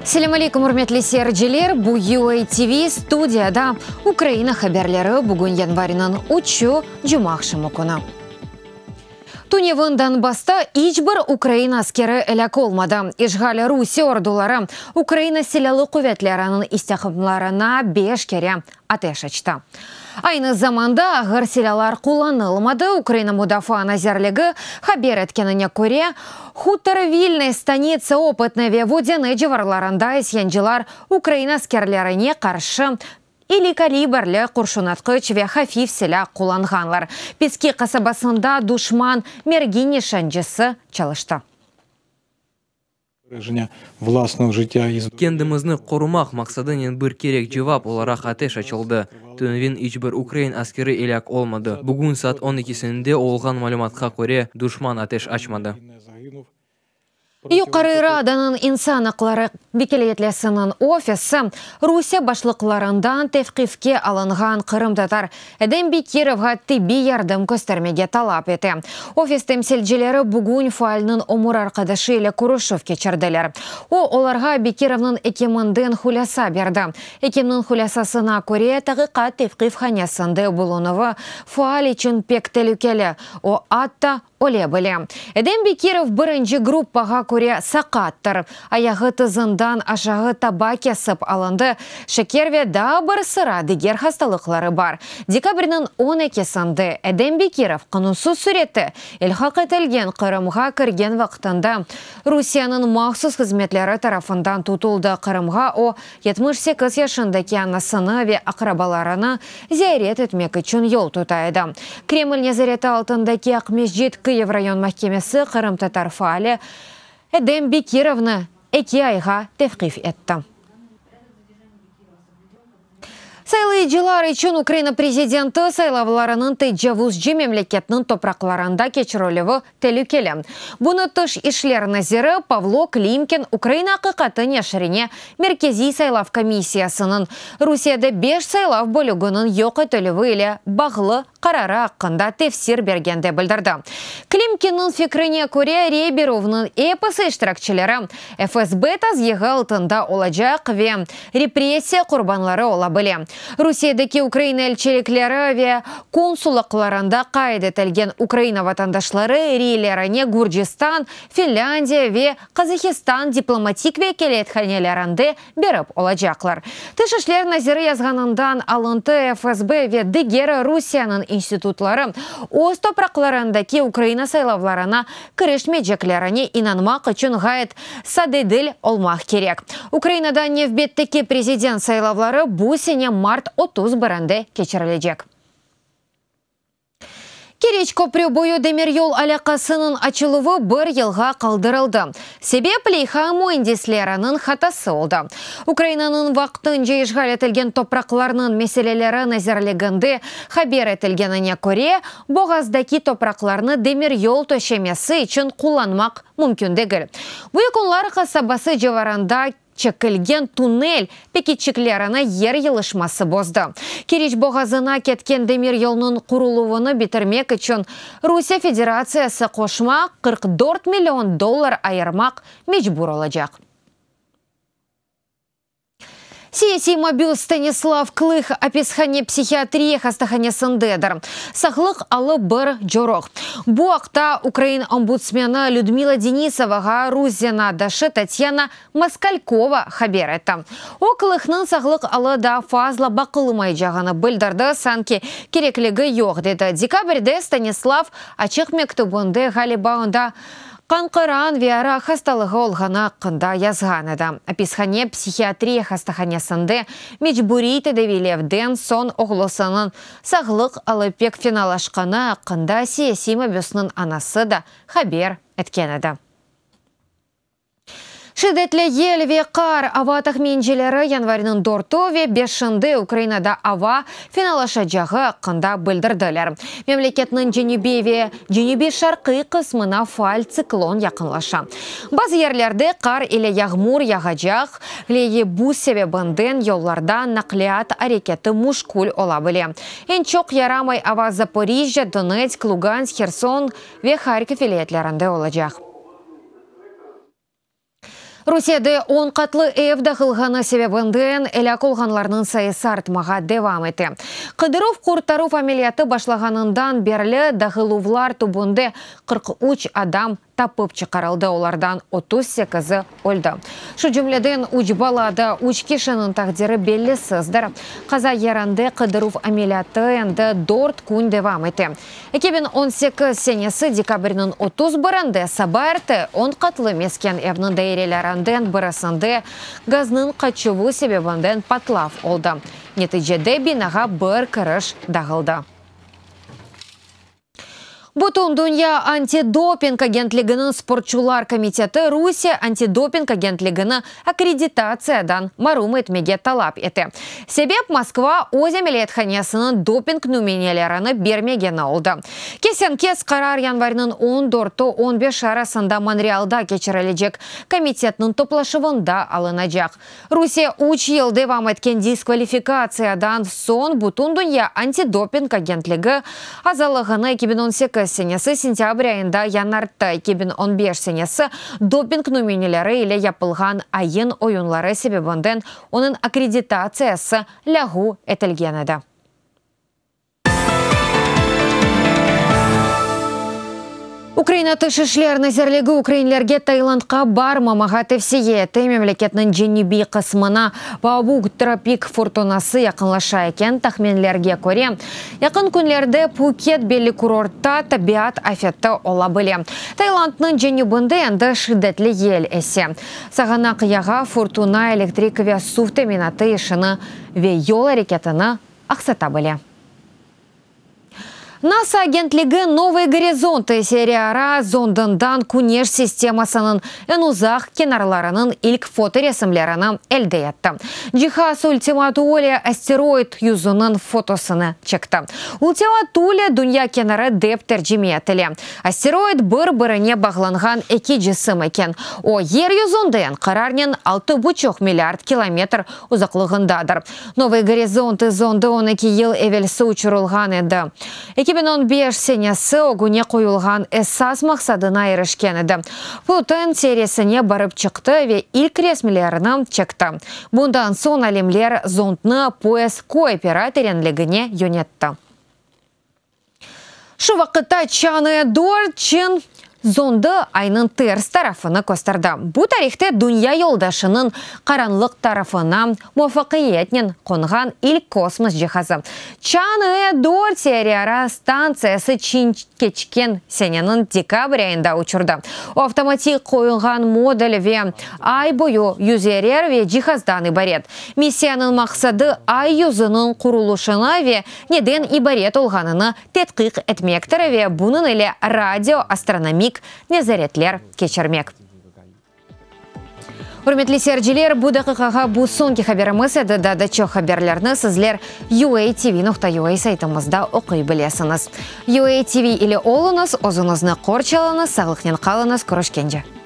Selâm aleyküm, ürmetli seyirciler! Bu UATV studiyada Ukraina haberleri, bugün yanvarniñ üçü, cumaaqşamı künü. Tünevin Donbassta iç bir ukrain askeri elâk olmadı. İşğal Rusiye orduları Ukraina Silâlı quvetleriniñ istihkamlarına beş kere ateş açtı. Aynı zamanda ağır silâlar qullanılmadı, Ukraina Mudafaa nazirligi haber etkenine köre, Hutor Vilnıy, Stanitsa Opıtnıy ve Vodânıy civarlarında isyancılar Ukraina askerlerine qarşı iri kalibrli qurşunatqıç ve hafif silâ qullanğanlar. Peski qasabasında duşman mergin nişancısı çalıştı. Kendimizni qorumaq maqsadınen bir kerek cevap olaraq ateş açıldı. Tünevin iç bir ukrain askeri elâk olmadı. Bugün saat on ekisinde olğan malümatqa köre, duşman ateş açmadı. Yuqarı Radanıñ insan aqları vekiliyetlisiniñ ofisi Rusiye başlıqlarından tevqifke alınğan qırımtatar Edem Bekirovğa tibbiy yardım köstermege talap ete. Ofis temsilcileri bugün faalniñ ömür arqadaşı ile körüşüv keçirdiler. O, olarğa Bekirovnıñ ekiminden hulâsa berdi. Ekimniñ hulâsasına köre, taqiqat tevqifhanesinde bulunuvı faal içün pek telükeli, o, atta Öle bile. Edem Bekirov birinci gruppağa köre saqattır. Ayağı tızından aşağı taba kesip alındı, şeker ve daa bir sıra diger hastalıqları bar. Dekabrniñ on ekisinde Edem Bekirov qanunsız sürette ilhaq etilgen Qırımğa kirgen vaqtında Rusiyeniñ mahsus hızmetleri tarafından tutuldı. Qırımğa o, 78 yaşındaki anasını ve aqrabalarını ziyaret etmek içün yol tuta edi. Kreml nezareti altındaki Aqmescit Kıyiv rayon mahkemesi qırımtatar faali Edem Bekirovnı eki ayğa tevqif etti. Saylayıcılar içün Ukraina prezidenti saylavlarınıñ tecavuzcı memleketniñ topraqlarında keçirilüvi telükeli. Bunı Tış işler naziri Pavlo Klimkin Ukraina aqiqatı neşirine Merkeziy saylav komissiyasınıñ Rusiyede beş saylav bölüginiñ yoq etilüvi ile bağlı qararı aqqında tefsir bergende bildirdi. Klimkinniñ fikrine köre, rey berüvniñ episi iştirakçileri FSB tazyığı altında olacaq ve repressiya qurbanları ola bile. Rusiyedeki Ukraina elçilikleri ve konsullıqlarında qayd etilgen Ukraina vatandaşları reylerine Gürcistan, Finlândiya ve Qazahistan diplomatik vekâlethanelerinde berip olacaqlar. Tış işler naziri yazğanından alıntı FSB ve diger Rusiyeniñ institutları öz topraqlarındaki Ukraina saylavlarına kirişmeyceklerine inanmaq içün ğayet sadedil olmaq kerek. Ukrainada nevbetteki prezident saylavları bu sene mart 31 birinde keçirilecek. Keriç köprü boyu demiryol alâqasınıñ açıluvı bir yılğa qaldırıldı. Sebep, leyha müendisleriniñ hatası oldı. Ukrainanıñ vaqtınca işğal etilgen topraqlarnıñ meseleleri nazirliginde haber etilgenine köre, boğazdaki topraqlarnı demiryol töşemesi içün qullanmaq mümkün degil. Büyük Onlar qasabası civarında çekilgen tunnel pekitçiklerini yer yılışması bozdı. Keriç boğazına ketken demiryolnıñ quruluvını bitirmek içün Rusiye Federatsiyası qoşma 44 million dollar ayırmaq mecbur olacaq. Siyasiy mabüs Stanislav Klıh apishane psihiatriya hastahanesindedir. Sağlıq alı bir coruq. Bu aqta ukrain ombudsmeni Lüdmila Denisovağa rus zenaatdaşı Tatyana Moskalkova haber etti. O, Klıhnıñ sağlıq alı daa fazla baqılmaycağını bildirdi, sanki kerekligi yoq, dedi. Dekabrde Stanislav açıq mektübinde, ğaliba, onda qanqıran ve rak hastalığı olğanı aqqında yazğan edi. Apishane psihiatriya hastahanesinde mecburiy tedaviylevden soñ oğlusınıñ sağlıq alı pek fenalaşqanı aqqında siyasiy mabüsniñ anası da haber etken edi. Şiddetli yel ve qar, ava tahmincileri yanvarniñ dörtü ve beşinde Ukrainada ava fenalaşacağı aqqında bildirdiler. Memleketniñ cenübiy ve cenübiy-şarqiy qısmına faal tsiklon yaqınlaşa. Bazı yerlerde qar ile yağmur yağacaq, leyi buz sebebinden yollarda naqliyat areketi muşkül ola bile. Eñ çoq yaramay ava Zaporijjâ, Donetsk, Lugansk, Herson ve Harkiv vilâyetlerinde olacaq. Rusiyede on qatlı ev dağılğanı sebebinden elâk olğanlarnıñ sayısı artmağa devam ete. Qıdıruv-qurtaruv ameliyatı başlağanından berli dağıluvlar tübünde 43 adam tapıp çıqarıldı, olardan 38-i öldi. Şu cümleden, üç bala da, üç kişiniñ taqdiri bellisizdir. Qaza yerinde qıdıruv ameliyatı endi dört kün devam ete. 2018 senesi dekabrniñ 31-inde saba erte on qatlı mesken evniñ dairelerinden birisinde gaznıñ qaçuvı sebebinden patlav oldı. Neticede binağa bir kiriş dağıldı. Bütündünya antidoping agentliginiñ sportçular komiteti Rusiye antidoping agentligini akkreditatsiyadan marum etmege talap ete. Sebep, Moskva öz ameliyathanesiniñ doping nümünelerini bermegeni oldı. Kesen-kes qarar yanvarniñ on dörtü, on beşi arasında Monrealda keçirilecek komitetniñ toplaşuvında alınacaq. Rusiye üç yıl devam etken diskvalifikatsiyadan soñ Bütündünya antidoping agentligi azalığını 2018 senesi sentâbr ayında yañarttı. 2015 senesi doping nümüneleri ile yapılğan ayın oyunları sebebinden onıñ akkreditatsiyası lâğu etilgen edi. Ukraina Tış işler nazirligi ukrainlerge Tailandqa barmamağa tevsiye etti. Memleketniñ cenübiy qısmına Pabuk tropik furtunası yaqınlaşa eken. Tahminlerge köre, yaqın künlerde Phuket belli kurortta tabiat afeti ola bile. Tailandnıñ cenübinde endi şiddetli yel ese. Sağanaq yağa, furtuna elektrik ve suv teminatı işini ve yol areketini aqsata bile. NASA agentligi Novıye gorizontı seriara zondından Küneş sistemasınıñ eñ uzaq kenarlarınıñ ilk fotoresimlerini elde etti. Cihaz Ultima Thule asteroid yüzüniñ fotosını çekti. Ultima Thule dünya kenarı dep tercime etile. Asteroid bir-birine bağlanğan eki cisim eken. O, yer yüzünden qararnen 6,5 milliard kilometr uzaqlığındadır. Novıye gorizontı zondı 12 yıl evelsi uçurılğan edi. 2015 senesi ögüne qoyulğan esas maqsadına irişken edi, Pluton serisine barıp çıqtı ve ilk resmilerini çekti. Bundan soñ alimler zondnı Poyas Kuiperi terenligine yönetti. Şu vaqıtta Çang'e 4 Çin zondı Aynıñ ters tarafını kösterdi. Bu tarihte dünya yoldaşınıñ qaranlıq tarafına muvafaqiyetnen qonğan ilk kosmos cihazı. Çang'e 4 seyyara stantsiyası Çin keçken seneniñ dekabr ayında uçurdı. O, avtomatik qoyulğan modul ve ay boyu yüzerer ve cihazdan ibaret. Missiyanıñ maqsadı, Ay yüzüniñ qurulışını ve neden ibaret olğanını tedqiq etmektir ve bunıñ ile radioastronomik nezaretler keçirmek. Ürmetli seyirciler, bu daqiqağa bu soñki haberimiz edi. Daa da çoq haberlerni sizler uatv.ua saytımızda oquy bilesiñiz. UATV ile oluñız, özüñizni qorçalañız, sağlıqnen qalıñız, körüşkence!